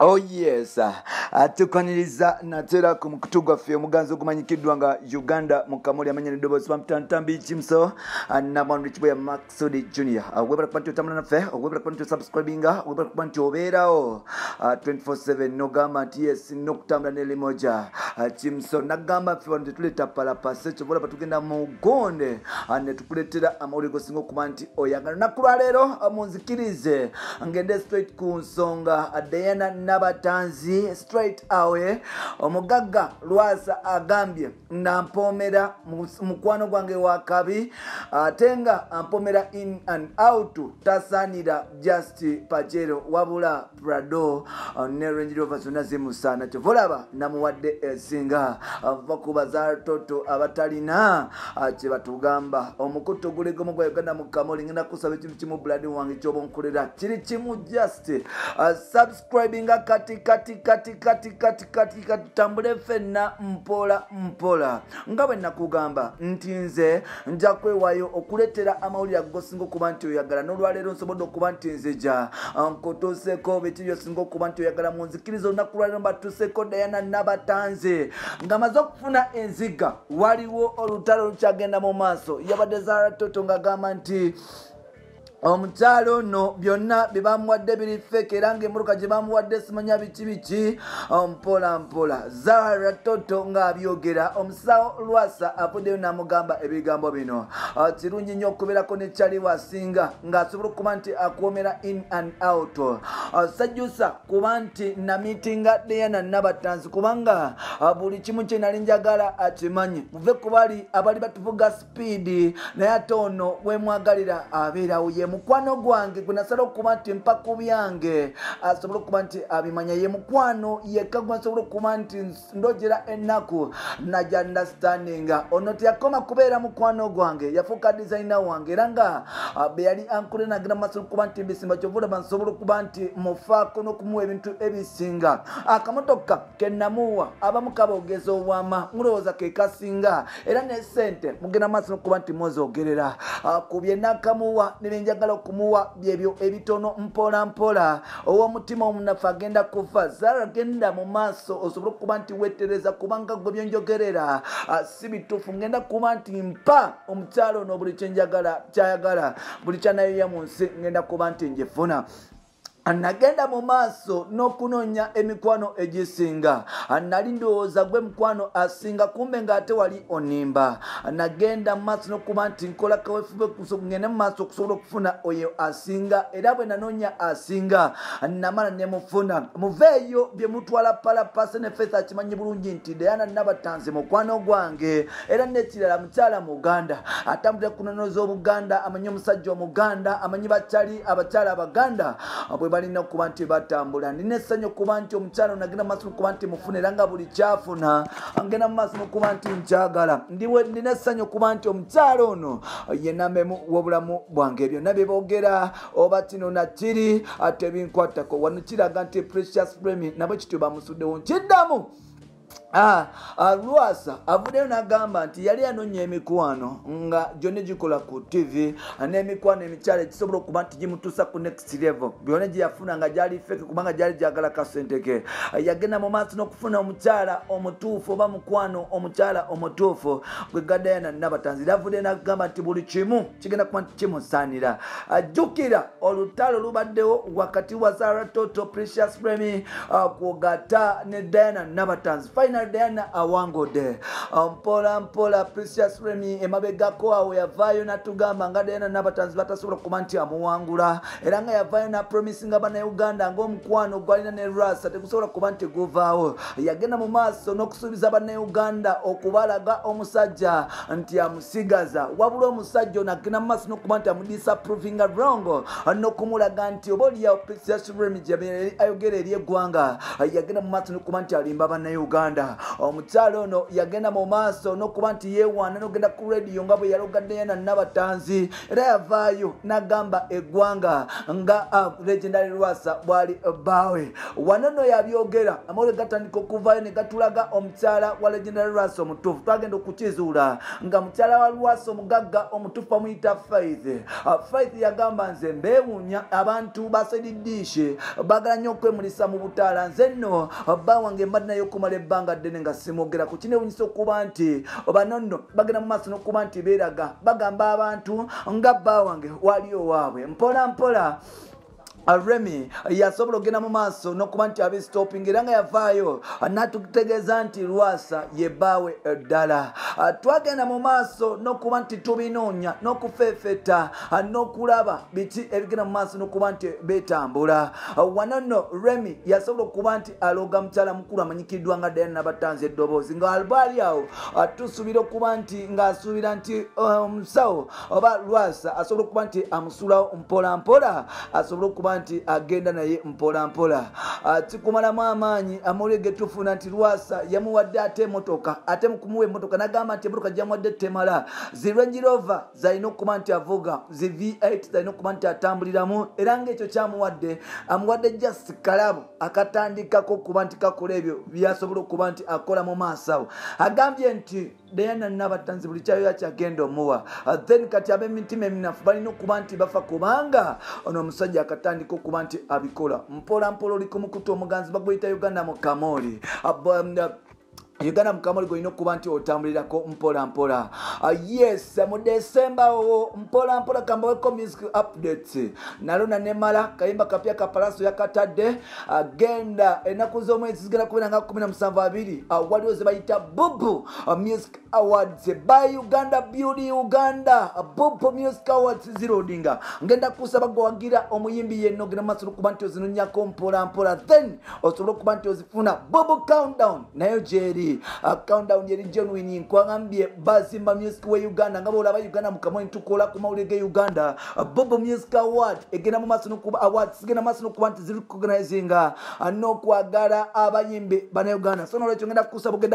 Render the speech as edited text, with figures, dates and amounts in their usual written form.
Oh yes, tukwaniriza natera ku mukutu gwaffe omuganzi ogumanyikiddwa nga Uganda mu Kamuli, amanya n'eddoboozi Bamtantambi Kimso Namwandu Kiboya Maxudi Junior. Webala kuba nti otambula naffe, webala kuba nti osubscribinga, webala kuba nti obeerawo 24/7 nogamba nti yes, n'okutambula ne Limoja Kimso. Nagamba ffe wano tetuleeta palapase, kyova olaba tugenda mu gonde ne tukuleetera amawulire gosinga okuba nti oyagala. Olunaku lwaleero munzikirize ngende straight ku nsonga. Diana Nabatanzi straight away, omugagga Lwasa agambye nampomera mukwano gwange wa kabi, ate nga ampomera in and out, tasaanira just Pajero wabula Prado ne Range Rover zonna zimusaana. Kyova olaba namuwadde esinga va ku Zahara Toto abatalina kye batugamba. Omukutu ogulegomu gwa Uganda mu Kamoli, ngenda kusaba ekintu kimu, blood wange, kyoba onkolera kiri kimu, just subscribinga kati kati kati kati kati kati kati, tutambule ffenna mpola mpola. Nga bwe nakugamba nti nze nja kwewaayo okuleetera amawulire agosinga okuba nti oyagala, n'olwaleero nsobodde okuba nti nzija nkutuuseko biki byosinga okuba nti oyagala. Munzikiriza olunaku lwaleero mbatuuseko Diana Nabatanzi nga maze okufuna enziga. Waliwo olutalo lukyagenda mu maaso. Yabadde Zahara Toto ng'agamba nti omukyalo ono byonna bye bamuwadde biri fake, era ng'emmotoka gye bamuwadde simanya biki biki. Mpola mpola Zahara Toto ng'abyogera, omusawo Lwasa avuddeyo n'amugamba ebigambo bino: kirungi nnyo okubeerako ne kyali wasinga ng'asobola okuba nti akuwomera in and out. Sajjusa kuba nti namitinga Diana Nabatanzi, kubanga buli kimu kye nali njagala akimanyi. Muve ku bali abali batuvuga speed, naye ate ono wemwagalira abeerawo, ye mukwano gwange gwe nasala okuba nti mpa ku byange, asobole okuba nti abimanya. Ye mukwano yekka gwe nsobola okuba nti ndojera ennaku najja understandinga. Ono teyakoma kubeera mukwano gwange, yafuuka designer wange, era nga bwe yali ankule nagenda mu maaso okuba nti mbisimba. Kyova olaba nsobola okuba nti mufaako n'okumuwa ebintu ebisinga. Akamotoka ke namuwa abamu kaboogeza obwama, mulowooza ke kasinga, era ne sente mugenda maaso n'okuba nti muzoogerera ku bye nakamuwa ne byenjagala okumuwa byebyo ebitono. Mpola mpola ow'omutima omunafu agenda kufa. Zara, genda mu maaso osobole okuba nti wetereza, kubanga gwe byenjogerera si bituufu. Ngenda kuba nti mpa omukyalo ono buli kyenjagala kyayagala, buli kyanayoya mu nsi ngenda kuba nti njifuna. Nagenda mu maaso n'okunoonya emikwano egisinga, nali ndowooza gwe mukwano asinga, kumbe ng'ate wali onimba. Nagenda mu maaso n'okuba nti nkola kawefube ngende mu maaso okusobola okufuna oyo asinga, era bwe nanoonya asinga namala ne mufuna. Muveeyo bye mutwala palapase ne Faith akimanyi bulungi nti Diana Nabatanzi mukwano gwange, era n'ekirala mukyala muganda atambulira ku nnono z'Obuganda, amanyi omusajja omuganda, amanyi bakyali abakyala abaganda bwe balina okuba nti batambula. Nina essanyu okuba nti omukyala ono agenda mu maaso n'okuba nti mufuna, era nga buli kyafuna ngenda mu maaso n'okuba nti nkyagala. Nina essanyu okuba nti omukyala ono ye namemu w'obulamu bwange. Byonna bye boogera oba kino nakiri tebinkwatako. Wano kiraga nti Precious Remy nabwe kityo bamusuddewo. Nkiddamu, Lwasa avuddeyo n'agamba nti yali anoonya emikwano nga gyonna gikola ku TV n'emikwano emikyala egisobola okuba nti gimutuusa ku next level. Byonna gye yafuna nga gyali fake, kubanga gyali gyagala kasente ke. Yagenda mu maaso n'okufuna omukyala omutuufu oba mukwano omukyala omutuufu gwe ga Diana Nabatanzi. Era avuddeyo n'agamba nti buli kimu kigenda kuba nti kimusaanira. Ajjukira olutalo lubaddewo wakati wa Zahara Toto, Precious Remy, kwogata ne Diana Nabatanzi. Final Diana awangudde mpola mpola. Precious Remy emabegako awo yavaayo n'atugamba nga Diana Nabatanzi batasobola kuba nti amuwangula, era nga yavaayo napromisinga bannayuganda ng'omukwano gwalina ne Lwasa tegusobola kuba nti guvaawo. Yagenda mu maaso n'okusuubiza bannayuganda okubalaga omusajja nti amusigaza, wabula omusajja ono agenda mu maaso n'okuba nti amudisapprovinga wrong n'okumulaga nti oba oliawo Precious Remy gye ayogera eri eggwanga yagenda mu maaso n'okuba nti alimba bannayuganda. Uganda. Omukyala ono yagenda mu maaso n'okuba nti yeewaana n'ogenda ku radio nga bwe yaloga Diana Nabatanzi, era yavaayo n'agamba eggwanga nga Legendary Lwasa bwali bbaawe. Wano nno yabyogera, amawulire gatandika okuvaayo ne gatulaga omukyala wa Legendary Lwasa omutuufu. Twagenda okukizuula nga mukyala wa Lwasa omugagga omutuufu bamuyita Faith. Faith yagamba, nze mbeewuunya abantu ba sedidishi baagala nnyo okwemulisa mu butaala, nze nno bba wange mbadde naye okumala ebbanga ddene nga simwogera ku kinewunyisa okuba nti bano nno bagenda mu maaso n'okuba nti beeraga bagamba abantu nga bba wange wali owaabwe. Mpola mpola Remy yasobola okugenda mu maaso n'okuba nti abistoping, era nga yavaayo n'atutegeeza nti Lwasa ye bbaawe ddala. Twagenda mu maaso n'okuba nti tubinoonya n'okufeefeta n'okulaba biki ebigenda mu maaso n'okuba nti beetambula. Wano nno Remy yasobola okuba nti aloga mukyala mukulu amanyikiddwa nga Diana Nabatanzi eddoboozi, nga ali awo tusuubira okuba nti ng'asuubira nti omusawo oba Lwasa asobola okuba nti amusulawo mpola mpola, asobola okuba nti agenda naye mpola mpola. Kikumalamu amaanyi amawulire ge tufuna nti Lwasa yamuwadde ate emmotoka, ate mu kumuwa emmotoka n'agamba nti emmotoka gyamuwadde temala, zi Range Rover zalina okuba nti avuga, zi V8 zalina okuba nti atambuliramu, era ng'ekyo kyamuwadde amuwadde just kalabo akatandikako okuba nti kakola ebyo byasobola okuba nti akola mu maaso awo. Agambye nti Diana Nabatanzi buli kyayo yakyagenda omuwa. Then kati ab'emitima eminafu balina okuba nti bafa, kubanga ono omusajja akatandika okuba nti abikola mpola mpola. Oli ku mukutu omuganzi baguyita Uganda mu Kamoli. Uganda mukamoli golina okuba nti otambulirako mpola mpola. Yes, mu December owo mpola mpola kambaweko music updates. Nalona nemala kayimba kapya ka Palaso yakatadde, agenda ennaku z'omwezi zigenda kubeera nga 17 2, waliwo ze bayita Bubu Music Awards by Uganda Beauty Uganda. Bubu Music Awards zirodinga, ngenda kusaba gwewagira omuyimbi yenna ogenda maaso okuba nti ozinonyako mpola mpola, then osobole okuba nti ozifuna. Bubu Countdown nayo gyeri, countdown yeri genuine. Nkwagambye bazimba music we Uganda nga bwolaba Uganda mukamwe tukola ku mawulire ge Uganda. Bubu Music Award egenda mu maaso n'okuba awards zigenda maaso n'okuba nti zirecognizinga n'okwagala abayimbi bannayuganda. So nolwekyo ngenda kusaba ogenda